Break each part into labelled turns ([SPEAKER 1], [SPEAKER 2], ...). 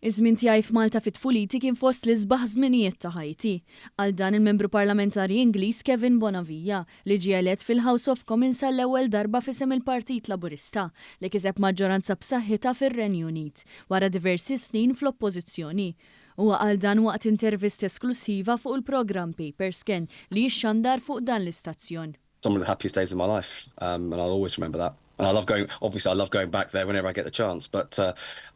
[SPEAKER 1] Iż-żmien tiegħi f'Malta fi tfuliti kien fost l-isbaħ żminijiet ta' ħajti. Qal dan il-Membru Parlamentari Ingliż Kevin Bonavia, li ġie elett fil-House of Commons għall-ewwel darba f'isem il-Partit Laburista, li kiseb maġġoranza b'saħħitha fir-Renju Unit, wara diversi snin fl-Oppożizzjoni. Huwa qal dan waqt intervista esklussiva fuq il-programm Paperscan li jixxandar fuq dan l-istazzjon.
[SPEAKER 2] Some of the happiest days of my life, and I'll always remember that. And I love going, obviously I love going back there whenever I get the chance, but I'm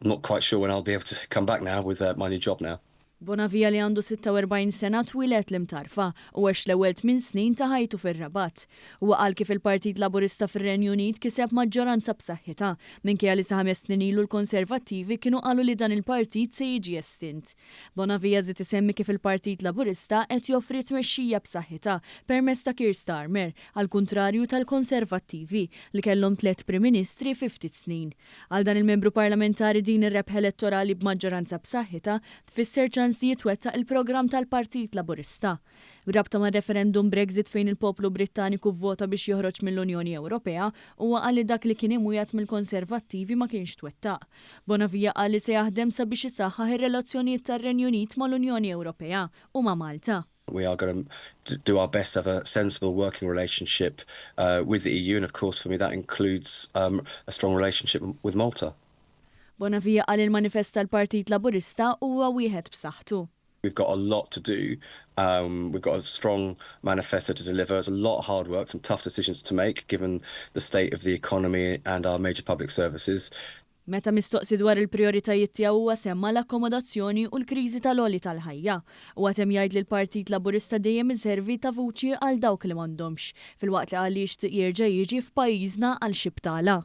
[SPEAKER 2] not quite sure when I'll be able to come back now with my new job now.
[SPEAKER 1] Bonavia li għandu 46 sena twieled l-Imtarfa u għex l-ewwel 8 snin ta' ħajtu fir-Rabat. Huwa qal kif il-Partit Laburista fir-Renju Unit kiseb maġġoranza b'saħħitha minkejja li sa 5 snin ilu l-Konservattivi kienu qalu li dan il-partit se jiġi estint. Bonavia żied isemmi kif il-Partit Laburista qed joffri tmexxija b'saħħitha permezz ta' Keir Starmer, għal kuntrarju tal-Konservattivi li kellhom tliet Prim Ministri fi ftit snin. Għal dan il-membru parlamentari, din ir-rebħ elettorali b'maġġoranza b'saħħitha tfisser ċans li jitwettaq il-programm tal-Partit Laburista. B'rabta ma' referendum Brexit, fejn il-poplu Brittaniku vvota biex joħroġ mill-Unjoni Ewropea, huwa qal li dak li kien imwiegħed mill-Konservattivi ma kienx twettaq. Bonavia qal li se jaħdem sabiex isaħħaħ ir-relazzjonijiet tar-Renju Unit mal-Unjoni Ewropea u ma' Malta.
[SPEAKER 2] We are going to do our best to have a sensible working relationship with the EU, and of course, for me, that includes a strong relationship with Malta.
[SPEAKER 1] Bonavia qal il-manifest tal-Partit Laburista huwa wieħed b'saħħtu.
[SPEAKER 2] We've got a lot to do. We've got a strong manifesto to deliver. There's a lot of hard work, some tough decisions to make, given the state of the economy and our major public services.
[SPEAKER 1] Meta mistoqsi dwar il-prioritajiet tiegħu, huwa semma l-akkomodazzjoni u l-kriżi tal-għoli tal-ħajja. U temm jgħid li l-Partit Laburista dejjem iservi ta' vuċi għal dawk li m'għandhomx, filwaqt li qal li jixtieq jerġa' jiġi f'pajjiżna għal xi btala.